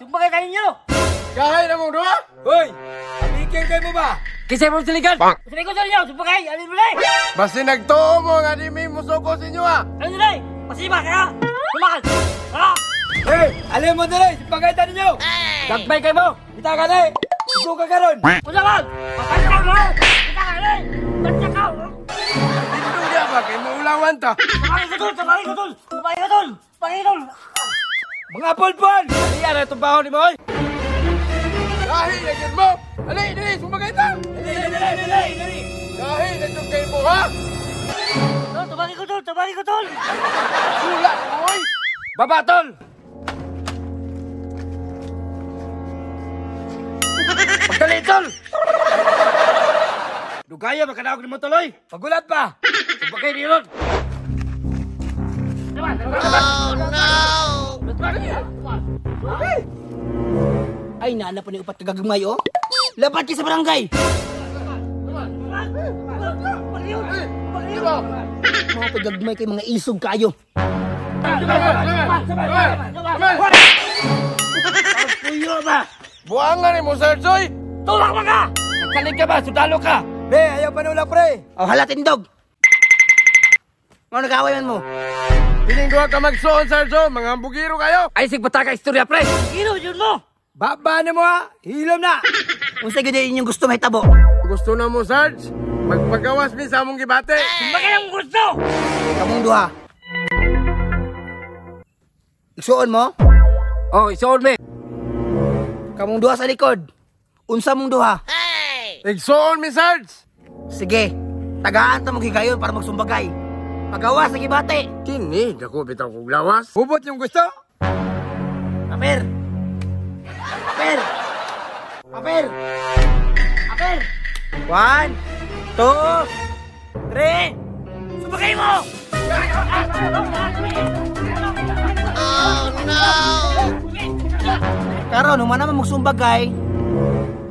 Sumbagay tayo ninyo! Gahay na mong duha! Hoy! Amikin kayo mo ba? Kisay mo siligan! Siligan sa ninyo! Sumbagay! Alin mo na eh! Basta nagtuo mo nga di may musuko sa inyo ah! Alin mo na eh! Pasiba ka! Sumakal! Ha! Hey! Alin mo dali! Sumbagay tayo ninyo! Gagmay kayo mo! Kita ka na eh! Isuka ka karon! Usapan! Papanta mo! Kita ka na eh! Basta ka! Dito niya ba kay maulawan ta? Sabay ka tol! Sabay ka tol! Sabay ka tol! Sabay ka tol! Mga pulpol! Dali na itong bahon ni mo! Gahay na gyud mo! Ali, dali, sumbagay ta! Dali! Dali! Dali! Dali! Gahay na gyud kay mo ha! Tol! Sabay ka tol! Sabay ka tol! Sula mo oy! Baba tol! Pagdali tol! Dugaya makanaog ni mo tol oy! Pagulat pa! Sumbagay ni ron! Oh no! Ay, naana pa ni upat kagagmay, oh. Labat ka sa barangay. Di ba? Mga pagagmay kay mga isog kayo. Puyo ba? Buangan ni mo Sarge oy! Tulak mo ka! Nagsalig ka ba? Sundalo ka! Be, ayaw panula pre! Oh, hala tindog. Ano nag-away man mo? Pining duha ka magsuon Sarge, mga bugiro kayo! Ay, sig bata ka istorya pre! Gino, yun mo! Baba na mo ha! Hilom na! Unsa gyud inyong gusto mahitabo? Gusto na mo Sarge? Magpagawas mi sa among gibate! Sumbagay ang gusto! Kamong duha. Igsuon mo? Oh, isuon me! Kamong duha sa likod. Unsa mong duha? Igsuon mi Sarge! Sige, tagaan ta mong higayon para magsumbagay. Pagawa sa gibate. Kini, dako bitaw kog lawas. Hubot yung gusto? Paper. Paper. Paper. Paper. 1, 2, 3. Sumbagay mo! Karon, human naman magsumbagay,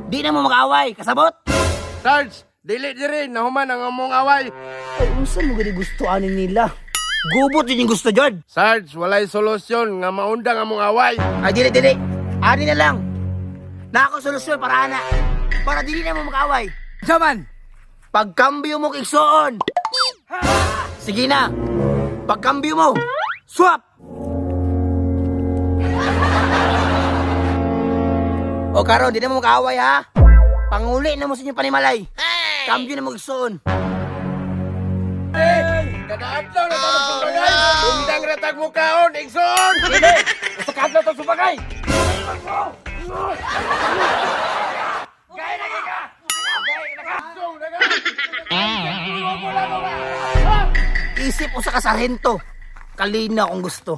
di na mo mag-away. Kasabot? Sarge, dili diri nahuman ang among away. Ay, unsa mo gani gusto ani nila? Gubot yun yung gusto, Jod. Sarge, walay solusyon nga maundang among away. Ay, dili, dili. Ani na lang. Na ako solusyon para ana. Para dili na mo mag-away. Jaman! Pagkambyo mo kay igsoon. Sige na. Pagkambyo mo, swap! O karon, di na mo mag-away ha. Panguli na mo sa inyong panimalay. Kambyo na mo igsoon. Kada adlaw na ta magsumbagay. Undang ra tag mukaon, igsoon. Dili! Sa kadlaw tong sumbagay! Isip usa ka sarhento. Kalina kung gusto.